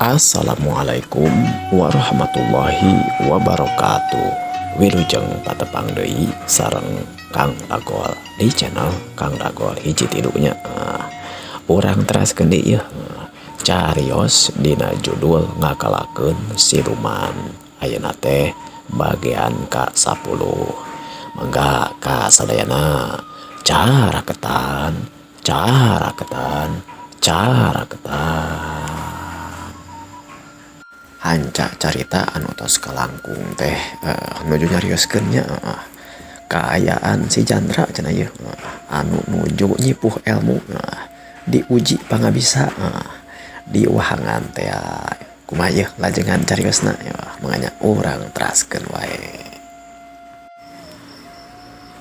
Assalamualaikum warahmatullahi wabarakatuh. Wilujeng patepang deui sareng Kang Dagol di channel Kang Dagol hiji tilunya. Urang teraskeun deui yeuh carios dina judul ngakalakeun siluman. Ayeuna teh bagian ka 10. Mangga ka sadayana caraketan caraketan caraketan. Hanca carita anu tos kalangkung teh nuju nyarioskeun nya kaayaan si Jandra cenah ieu anu nuju nyipuh ilmu diuji pangabisa di wahangan teh kumaha ieu lajengan cariosna manganya urang teraskeun wae.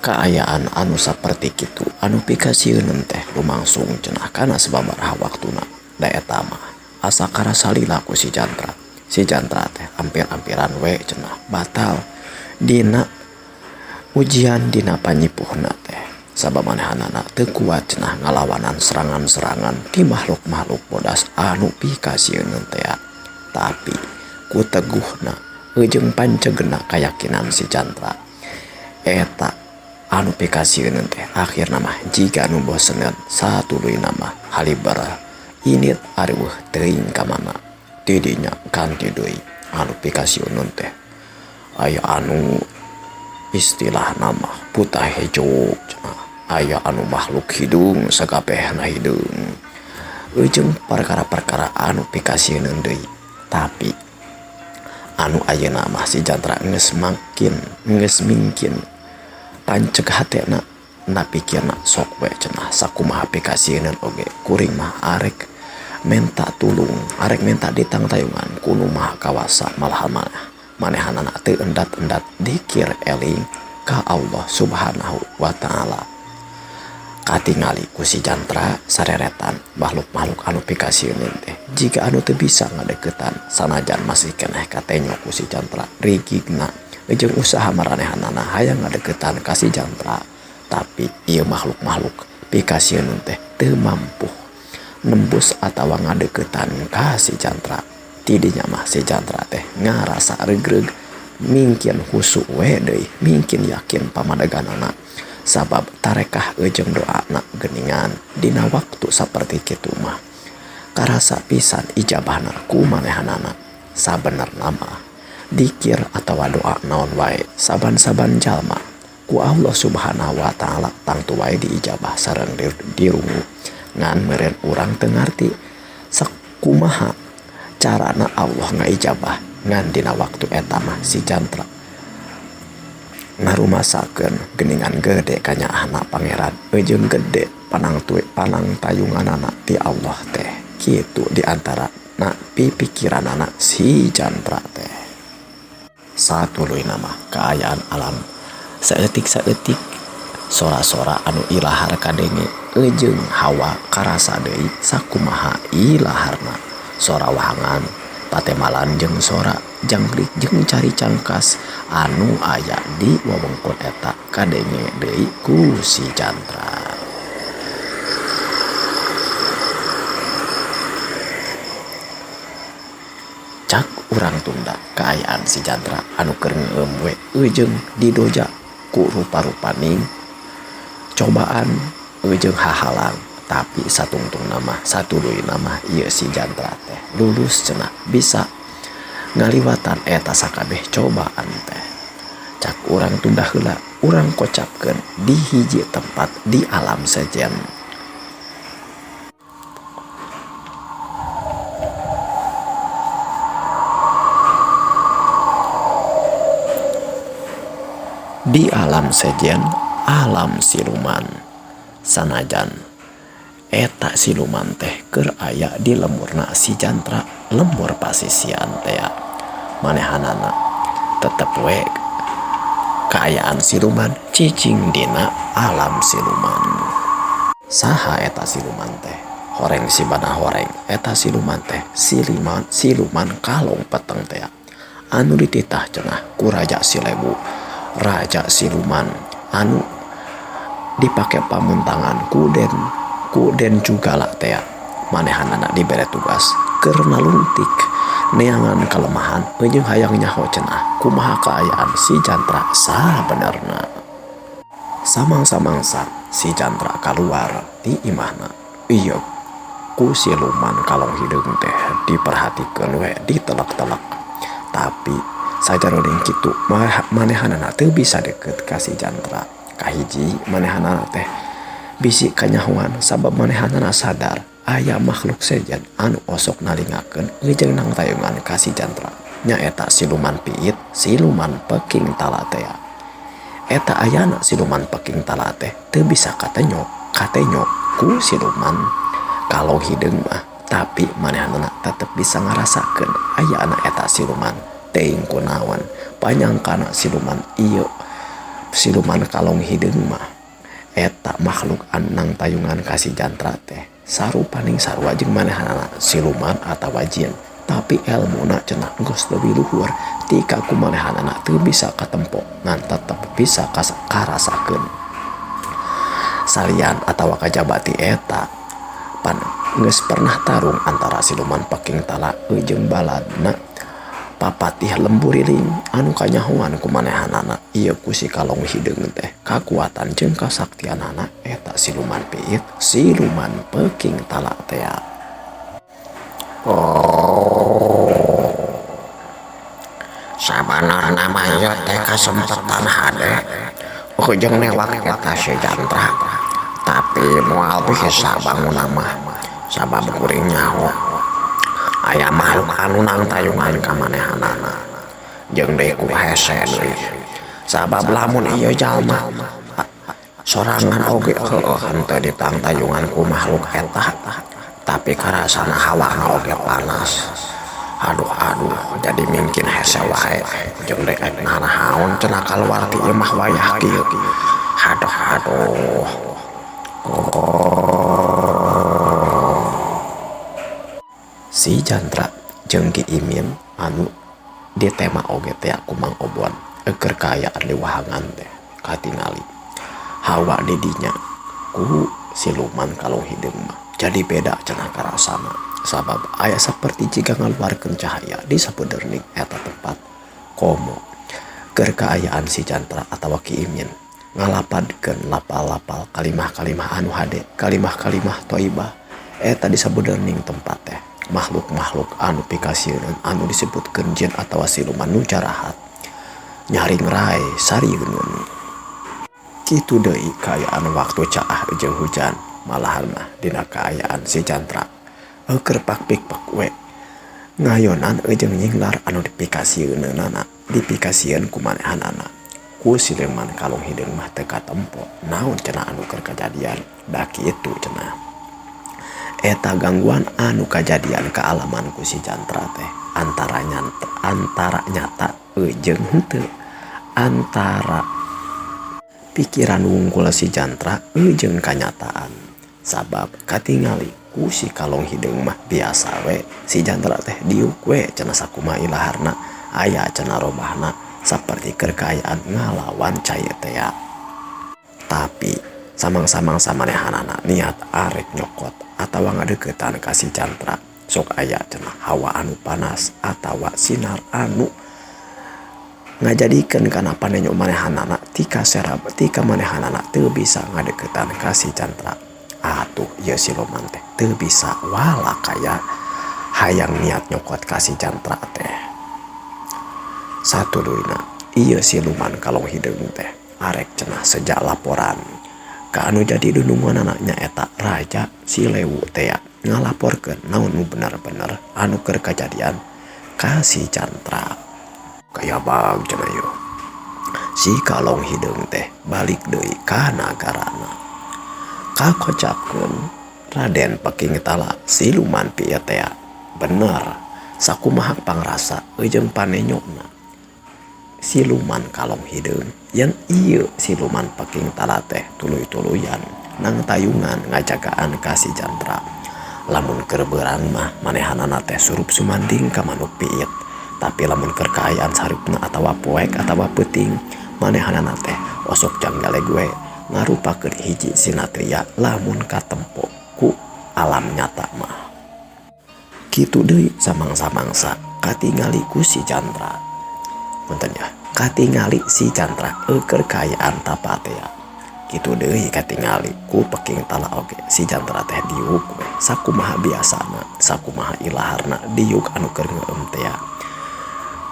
Kaayaan anu saperti kitu anu pikasieun teh lumangsung cenah kana sababaraha waktuna da eta mah asa karasa lila ku si Jandra. Si Jandra teh ampir-ampiran we cenah batal dina ujian dina panyipuhna teh sabab manehanana teu kuat cenah ngalawanan serangan-serangan ti makhluk-makhluk bodas anu pikasieun teh. Tapi ku teguhna jeung pancegna kayakinan si Jandra eta anu pikasieun teh akhirna mah jiga nu boseneun satuluyna mah haliber init areuweuh teuing ka mana. Tidinya ganti deui anu pikasieun teh aya anu istilah nama buta hejo cenah, aya anu makhluk hidung sakabehna hideung jeung perkara-perkara anu pikasieun deui. Tapi anu ayeuna mah si Jandra geus makin geus mingkin panceg hatena na pikirna sok we cenah sakumaha pikasieun oge kuring mah arek menta tulung arek menta ditangtayungan ku nu maha kawasa malahan manehanana teu endat-endat dikir eling ka Allah Subhanahu wa taala. Katingali ku si Jandra sareretan makhluk-makhluk anu pikasieun teh jika anu teu bisa ngadeukeutan sanajan masih keneh katenyo ku si Jandra rigigna jeung usaha maranehanana hayang ngadeukeutan ka si Jandra. Tapi ieu makhluk-makhluk pikasieun teh teu mampu nembus atawa ngadeukeutan ka si Jandra. Tidinya mah si Jandra teh ngarasa regreg mingkin husu we deui mingkin yakin pamadeganana sabab tarekah jeung doana geuningan dina waktu saperti kitu mah karasa pisan ijabahna ku manehanana. Sabenerna mah dikir atawa doa naon wae saban-saban jalma ku Allah Subhanahu wa taala tangtu wae diijabah sareng dirungu. Ngan meureun urang teu ngarti sakumaha carana Allah ngaijabah ngan dina waktu eta mah si Jandra ngarumasakeun geuningan gede kanyaahna pangeran jeung gede panangtayunganana ti Allah teh. Kitu di antara na pipikiranana si Jandra teh. Satuluyna mah kaayaan alam saeutik-saeutik sora-sora anu ilahar kadenge jeung hawa karasa deui sakumaha ilaharna sora wahangan patemalan jeung sora jangkrik jeung cari cangkas anu aya di wewengkon eta kadenge deui ku si Jandra. Cak urang tunda kaayaan si Jandra anu keur ngeueum we jeung didoja ku rupa-rupaning cobaan jeung hahalang. Tapi satungtung nama satuluyna mah ieu si Jandra teh lulus cenah bisa ngaliwatan eta sakabeh cobaan teh. Cak urang tunda heula urang kocapkeun di hiji tempat di alam sejen. Di alam sejen alam siluman sanajan eta siluman teh keur aya di lemurna si Jandra lembur pasisian teh manehanana tetep we kaayaan siluman cicing dina alam siluman. Saha eta siluman teh horeng sibana horeng eta siluman teh siluman kalong peteng teh anu dititah cenah ku Raja Silebu raja siluman anu dipake pamuntangan ku den juga lah teh manehanana dibere tugas keur naluntik Neangan kalemahan jeung hayang nyaho cenah kumaha kaayaan si Jantra sabenerna. Samangsa-mangsa si Jantra kaluar ti imahna ieu ku siluman kalong hideung teh diperhatikeun we ditelek-telek. Tapi sajaroning kitu manehanana teu bisa deukeut ka si Jantra. Kahiji manehanana teh bisi kanyahoan sabab manehanana sadar aya makhluk sejen anu osok nalingakeun jeung nangtayungan ka si Jantra nyaeta siluman piit siluman peking tala tea. Eta ayana siluman peking tala teh teu bisa katenyo katenyo ku siluman kalong hideung mah, tapi manehanana tetep bisa ngarasakeun ayana eta siluman. Teuing kunaon panyangkana siluman ieu siluman kalong hideung mah eta makhluk anu nangtayungan ka si Jantra teh sarupaning sarua jeung manehanana siluman atawa jin, tapi elmuna cenah geus leuwih luhur tika ku manehanana teu bisa katempo ngan tetep bisa karasakeun. Salian atawa kajaba ti eta pan geus pernah tarung antara siluman peking tala jeung baladna Papatih Lemburiling anu kanyahoan ku manehanana ieu ku si kalong hideung teh kakuatan jeung kasaktianana eta siluman piit siluman peking tala tea. Oh. Sabanarna mah ieu teh kasempetan hade ujung newak eta si Jantra, tapi moal bisa bangunna mah sabab kuring nyaho aya makhluk anu nangtayungan ka manehanana jeung deui ku hese deui sabab lamun ieu jalma sorangan oge heueuh henteu ditangtayungan ku makhluk eta, tapi karasana hawana oge panas. Aduh aduh jadi mungkin hese wae jeung deui ek narahaon cenah kaluar ti imah wayah kieu. Aduh aduh. Oh. Si Jantra jeung Ki Imin anu ditema oge teh ku Mang Obon keur kaayaan di wahangan teh katingali hawa di dinya ku siluman kalong hideung mah jadi beda cenah karasana sabab aya saperti jiga ngaluarkeun cahaya di sapuderning eta tempat. Komo keur kaayaan si Jantra atawa Ki Imin ngalapadkeun lapal-lapal kalimah-kalimah anu hade, kalimah-kalimah thayyibah eta di sabuderning tempat teh makhluk-makhluk anu pikasieun anu disebutkeun jin atawa siluman nu jarahat nyaringrai sarieun. Kitu deui kaayaan waktu caah jeung hujan, malahan mah dina kaayaan si Jantra keur pakpikpek we ngayonan jeung nyinglar anu dipikasieunana dipikasieun ku manehanana. Ku siluman kalong hideung mah teu katempo naon cenah anu keur kajadian, da kitu cenah eta gangguan anu kajadian kaalaman ku si Jantra teh antara nyata jeung henteu, antara pikiran wungkul si Jantra jeung kanyataan. Sabab katingali ku si kalong hideung mah biasa we si Jantra teh diuk we cenah sakumaha ilaharna aya cenah robahna saperti keur kaayaan ngalawan cai tea. Tapi samang-samangsa manehanana niat arek nyokot atawa ngadeuketan ka si Jantra sok aya cenah hawa anu panas atawa sinar anu ngajadikeun kana panenyo manehanana tika serab tika manehanana teu bisa ngadeuketan ka si Jantra. Atuh ieu siluman teh teu bisa wala kaya hayang niat nyokot ka si Jantra teh. Satuluyna ieu siluman kalong hideung teh arek cenah sejak laporan ka anu jadi dununganana nyaeta Raja Silewu tea ngalaporkeun naon nu bener-bener anu keur kajadian ka si Jantra. Kaya bag cenah ieu si kalong hideung teh balik deui ka nagarana. Kakocapkeun Raden Peking Tala siluman pieu tea bener sakumaha pangrasa jeung panenyona siluman kalong hideung yang ieu siluman peking tala teh tuluy-tuluyan nang tayungan ngajagaan ka si Jantra. Lamun keur beurang mah manehanana teh surup sumanding ka manuk piit, tapi lamun keur kaayaan sarupna atawa poek atawa peuting manehanana teh osok janggaleg we ngarupakeun hiji sinatria lamun katempo ku alam nyata mah. Kitu deui samangsa-mangsa Katingali ku si Jantra, punten ya, katingali si Jantra eukeun kaayaan tapa teh. Kitu deui katingali ku Peking Tala oge, si Jantra teh diuk we sakumaha biasana, sakumaha ilaharna diuk anu keur ngeueum teh.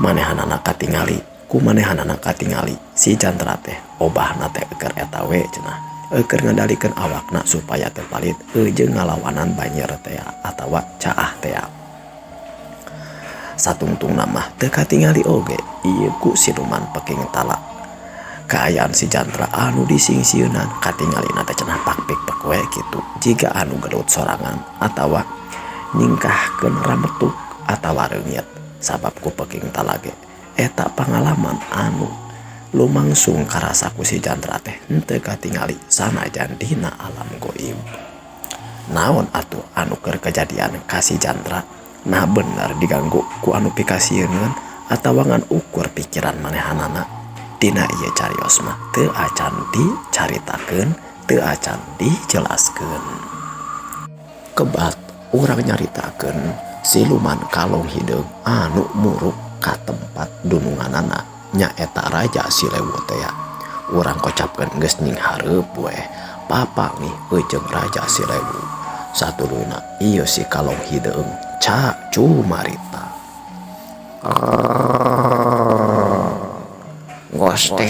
Manehanana katingali, ku manehanana katingali si Jantra teh obahna teh eukeun eta we cenah, eukeun ngadalikeun awakna supaya teu palit jeung ngalawanan banjir teh atawa caah teh. Satungtungna mah teu katingali oge ieu ku siluman Peking Tala kaayaan si Jantra anu disingsieunan. Katingalina teh cenah pakpik pek we kitu, jiga anu gelut sorangan atawa nyingkahkeun rametuk atawa reungit, sabab ku Peking Tala ge eta pangalaman anu lumangsung karasa ku si Jantra teh henteu katingali sanajan dina alam goib. Naon atuh anu keur kejadian ka si Jantra? Nah, bener diganggu ku anu pikasieun atawa ngan ukur pikiran manehanana? Dina ieu carios mah teu acan dicaritakeun, teu acan dijelaskeun. Kebat urang nyaritakeun siluman kalong hideung anu muruk ka tempat dununganana, nyaeta Raja Silewu teh. Urang kocapkeun geus nyinghareup we papanggih jeung Raja Silewu. Satuluyna ieu si kalong hideung ca cumarita. Gusti,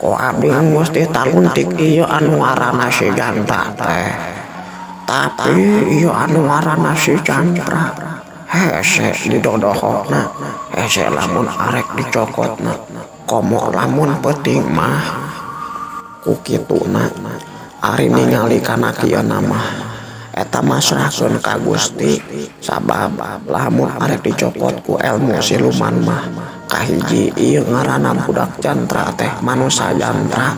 ku abdi Gusti taluntik ieu anu ngaranna si Jantra teh. Tapi ieu anu ngaranna si Jantra hese didodohokna, hese lamun arek dicokotna, komo lamun peuting mah. Ku kituna ari ningali kana kieu mah eta masrahkeun ka Gusti, sabab lamun arek dicokot ku elmu siluman mah, kahiji ieu ngaranna budak Jantra teh manusa Jantra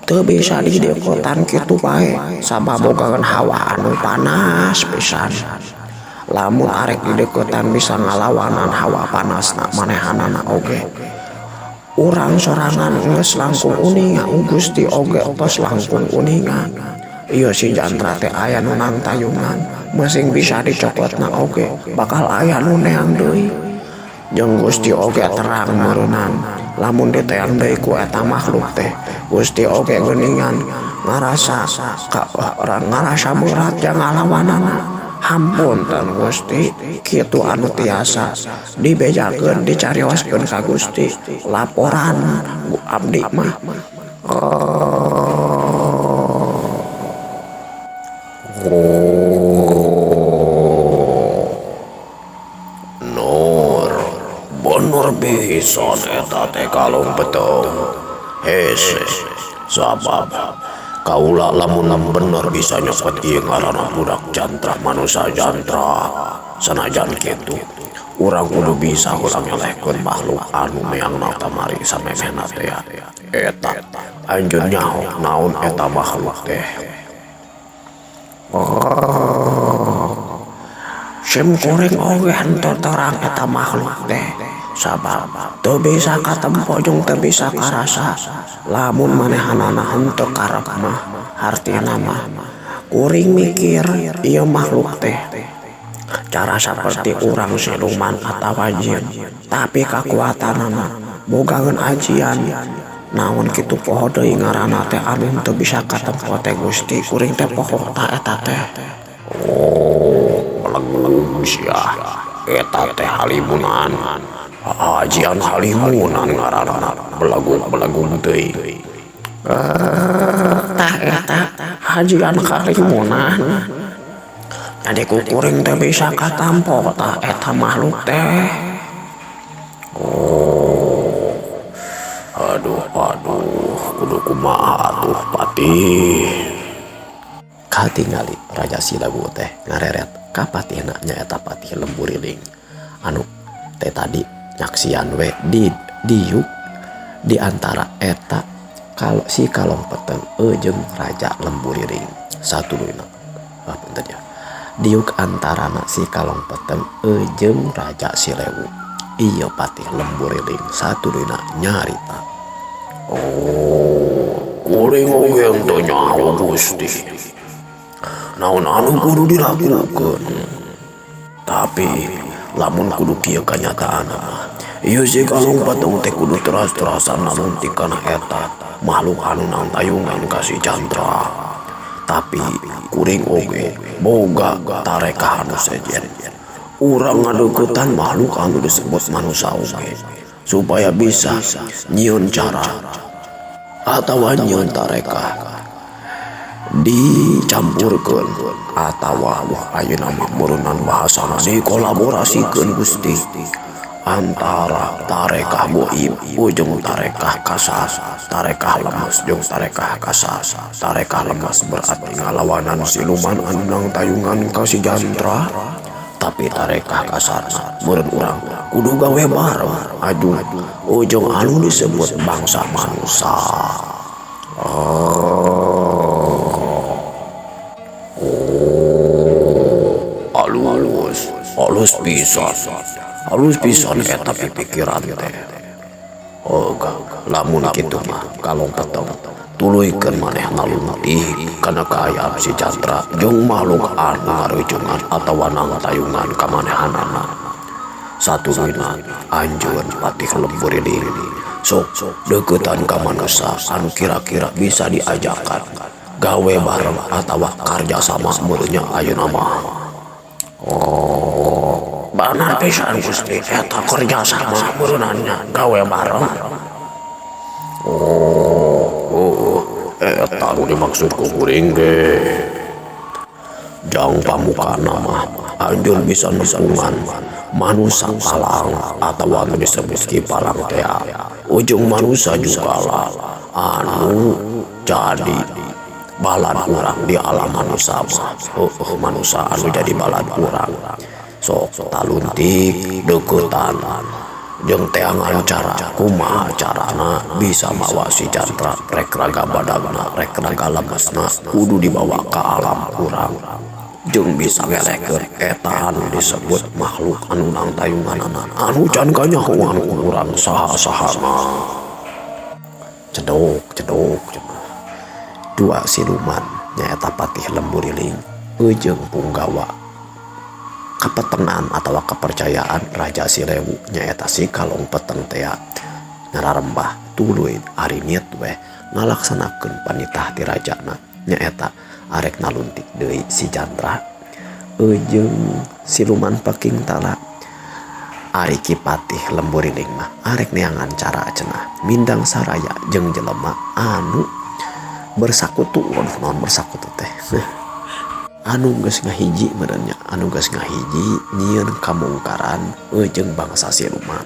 teu bisa didekotan kitu bae, sabab bogakeun hawa anu panas pisan. Lamun arek dideketan bisa ngalawanan hawa panasna manehanana oge. Urang sorangan geus langkung uninga, Gusti oge tos langkung uninga. Ieu si Jantra teh aya nu nangtayungan, masing bisa dicokotna oge bakal aya nu neang deui. Jeung Gusti oge terang meureunnan lamun diteang deui ku eta makhluk teh, Gusti oge geuningan ngarasa ka orang ngarasa berat jang ngalawanana. Hampunten Gusti, kitu anu tiasa dibejakeun, dicarioskeun ka Gusti laporan ku abdi mah. Oh. Nur, bener pisan eta teh kalong peteng. Hese, sabab kaula lamun bener bisa nyokot ieu ngaranna budak Jantra manusa Jantra. Sanajan kitu, urang kudu bisa heula ngelehkeun makhluk anu meangna kamari samemehna teh. Eta anjeun nyaho naon eta makhluk teh? Oh. Sim kuring oge henteu terang eta makhluk teh, sabab teu bisa katempo jeung teu bisa karasa. Lamun manehanana henteu karep mah, hartina mah kuring mikir ieu makhluk teh cara saperti urang siluman atawa jin, tapi kakuatanana bogaeun ajian naon kitu, poho deui ngaranna teh anu teu bisa katempo teh. Gusti, kuring teh poho ta eta teh. Oh, belagung sia. Eta teh halimunan. Ajian halimunan ngaranna, belagung-belagung teuing. Tah, eta ajian halimunan. Jadi ku kuring teh bisa katampo tah eta makhluk teh. Oh. Aduh, aduh, kudu kumaha atuh, Patih? Katingali Raja Silewu teh ngareret ka patihna, nyaeta Patih Lemburiling anu teh tadi nyaksian we di diuk di antara eta kalau si kalong peteng jeung Raja Lemburiling. Satuluyna, ah, punten ya, diuk antarana si kalong peteng jeung Raja Silewu, ieu Patih Lemburiling satuluyna nyarita. Oh, kuring oge teu nyaho, Gusti, naon anu kudu dilakukeun. Tapi Lamun kudu kieu kanyataanna mah ieu si Kalong Peteng teh kudu teras-terasan naluntik kana eta makhluk anu nangtayungan ka si Jantra. Tapi kuring oge boga tarekah anu sejen. Urang ngadeuketan makhluk anu disebut manusa oge supaya bisa nyieun cara atawa nyieun tarekah dicampurkeun atawa wah ayeuna mah meureunnan bahasana dikolaborasikeun Gusti antara tarekah goib ujung tarekah kasar, tarekah lemes jeung tarekah kasar. Tarekah lemes berarti ngalawanan siluman anu nangtayungan ka si Jantra, tapi tarekah kasarna meureun urang kudu gawe bareng aju ujung anu disebut bangsa manusa. Oh, alus, alus pisan. Halus pisan eta pipikiran teh. Oh, lamun kitu mah Kalong Peteng tuluykeun maneh naluntik kana kaayaan si Jantra jeung makhluk anu ngareujungan atawa nangtayungan ka manehanana. Satuluyna anjeun Patih Lemburiling sok deuketan ka manusa anu kira-kira bisa diajakan gawe bareng atawa karjasama meureunnya ayeuna mah. Oh, benar pisan Gusti, eta kerja sama meureunannya gawe bareng. Oh, eta nu dimaksud ku kuring ge. Jang pamukana mah anjeun bisa nepungan manusa palang atawa anu disebut Ki Palang tea. Ujung manusa juga lah anu jadi balad urang di alam manusa mah. Heueuh, manusa anu jadi balad urang. Sok taluntik deuketan jeung teangan cara kumaha carana bisa mawa si Jantra rek raga badagna rek raga lemesna kudu dibawa ka alam urang jeung bisa ngelehkeun eta anu disebut makhluk anu nangtayunganana anu can kanyahoan ku urang saha-sahana. Cedok cedok dua siluman nyaeta Patih Lemburiling jeung Punggawa kapetengan atawa kepercayaan Raja Silewu nyaeta si Kalong Peteng tea ngararembah tuluy arinit weh ngalaksanakeun panitah ti rajana nyaeta arek naluntik deui si Jantra jeung siluman Peking Tala. Ari Ki Patih Lemburiling mah arek neangan cara cenah mindang saraya jeung jelema anu bersakutu. Waduh, naon bersakutu teh? Anu geus ngahiji meureun nya, anu geus ngahiji nyieun kamungkaran jeung bangsa siluman.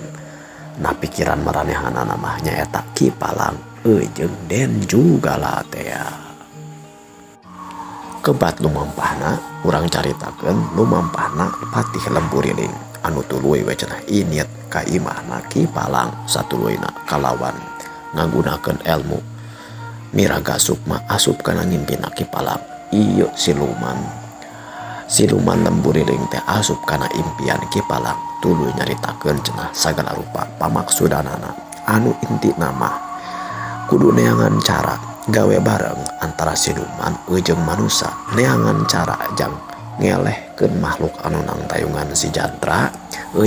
Nah, pikiran maranehanana mah nyaeta Ki Palang jeung Den Jugala tea. Kebat lumampahna urang caritakeun lumampahna Patih Lemburiling anu tuluy we cenah init ka imahna Ki Palang satuluyna kalawan ngagunakeun elmu miraga sukma asup kana ngimpina Ki Palang. Ieu siluman Lemburiling teh asup kana impian Ki Palang tuluy nyaritakeun cenah sagala rupa pamaksudanana anu intina mah kudu neangan cara gawe bareng antara siluman jeung manusa, neangan cara jang ngelehkeun makhluk anu nangtayungan si Jantra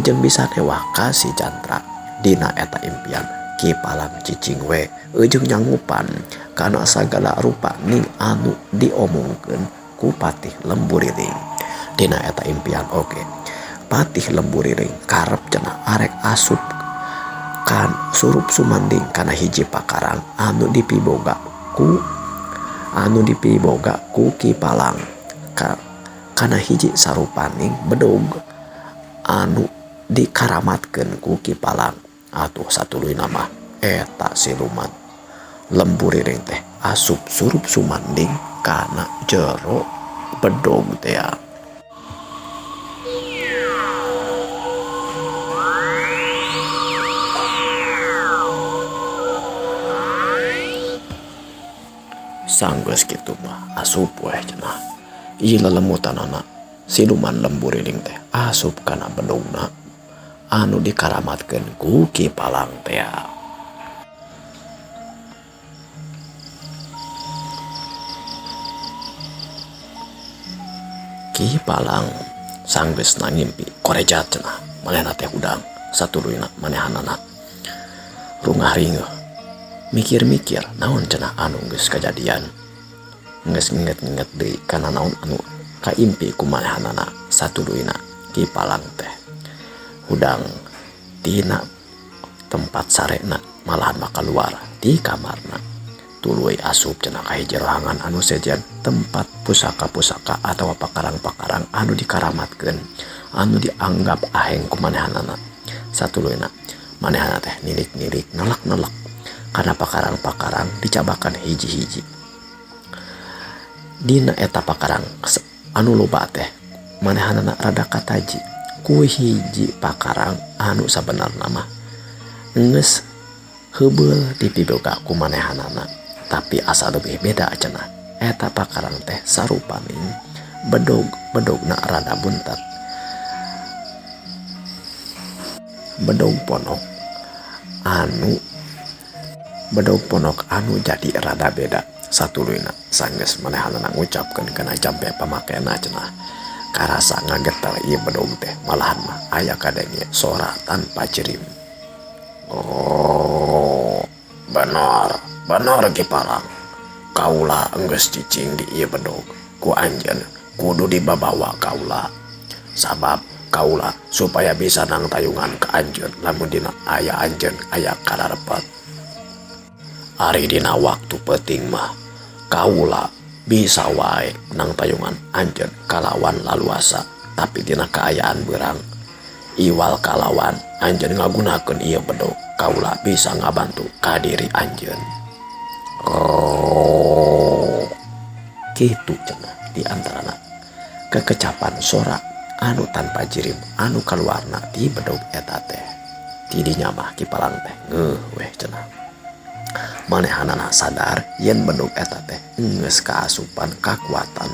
jeung bisa newak ka si Jantra. Dina eta impian Ki Palang cicing we jeung nyangupan kana sagala rupa ning anu diomongkeun ku Patih Lemburiling. Dina eta impian oge Patih Lemburiling karep cenah arek asup kan surup sumanding kana hiji pakarang anu dipiboga ku Ki Palang kana hiji sarupaning bedog anu dikaramatkeun ku Ki Palang. Atuh satuluyna mah eta siluman Lemburiling teh asup surup sumanding kana jero bedog tea. Sanggeus kitu mah asup weh cenah. Ieu lelemutanana siluman Lemburiling teh asup kana bedogna anu dikaramatkeun ku Ki Palang tea. Ki Palang Sanggeusna ngimpi korejat cenah manehna teh hudang satuluyna manehanana rungah ringeuh mikir-mikir naon cenah anu geus kajadian geus nginget-nginget deui kana naon anu kaimpi ku manehanana satuluyna Ki Palang teh hudang tina tempat sarena malahan mah kaluar ti kamarna tuluy asup cenah ka hiji rohangan anu sejen tempat pusaka-pusaka atawa pakarang-pakarang anu dikaramatkeun anu dianggap aheng ku manehanana satuluyna manehana teh nilik-nilik nelek-nelek kana pakarang-pakarang dicabakan hiji-hiji dina eta pakarang anu loba teh manehanana rada kataji ku hiji pakarang anu sabenarna mah geus heubeul dipiboga ku manehanana tapi asa leuwih beda cenah eta pakarang teh sarupaning bedog bedogna rada buntet bedog ponok anu bedog ponok anu jadi rada beda satuluyna sanggeus manehanana ngucapkeun kana jampe pamakena cenah karasa ngageter ieu bedog teh malahan mah aya kadenge sora tanpa jirim. Oh, bener bener Ki Palang kaula enggeus cicing di ieu bedog ku anjeun kudu dibabawa kaula sabab kaula supaya bisa nangtayungan ka anjeun lamun dina aya anjeun aya kararepet. Ari dina waktu peuting mah kaula bisa wae nangtayungan anjeun kalawan laluasa tapi dina kaayaan beurang iwal kalawan anjeun ngagunakeun ieu bedog kaula bisa ngabantu ka diri anjeun. Oh, kitu cenah di antarana kekecapan sora anu tanpa jirim anu kaluarna ti bedog eta teh. Tidinya mah Ki Palang teh ngeuh weh cenah. Manehanana sadar yen bedog eta teh geus kaasupan kakuatan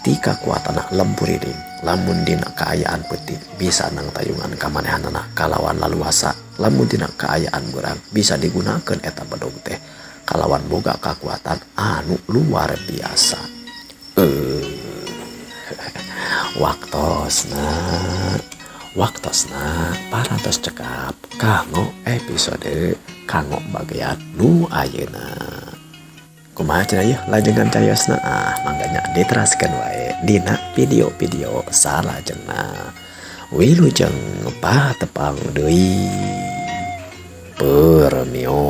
ti kakuatanna lempuriling lamun dina kaayaan peuting bisa nangtayungan ka manehanana kalawan laluasa lamun dina kaayaan beurang bisa digunakeun eta bedog teh kalawan boga kakuatan anu luar biasa. Waktosna waktosna parantos cekap kanggo episode kanggo bagian nu ayeuna. Kumaha cenah yeuh lajengan cariosna ah mangga nya diteraskeun wae dina video-video salajengna. Wilujeng patepang deui. Permios.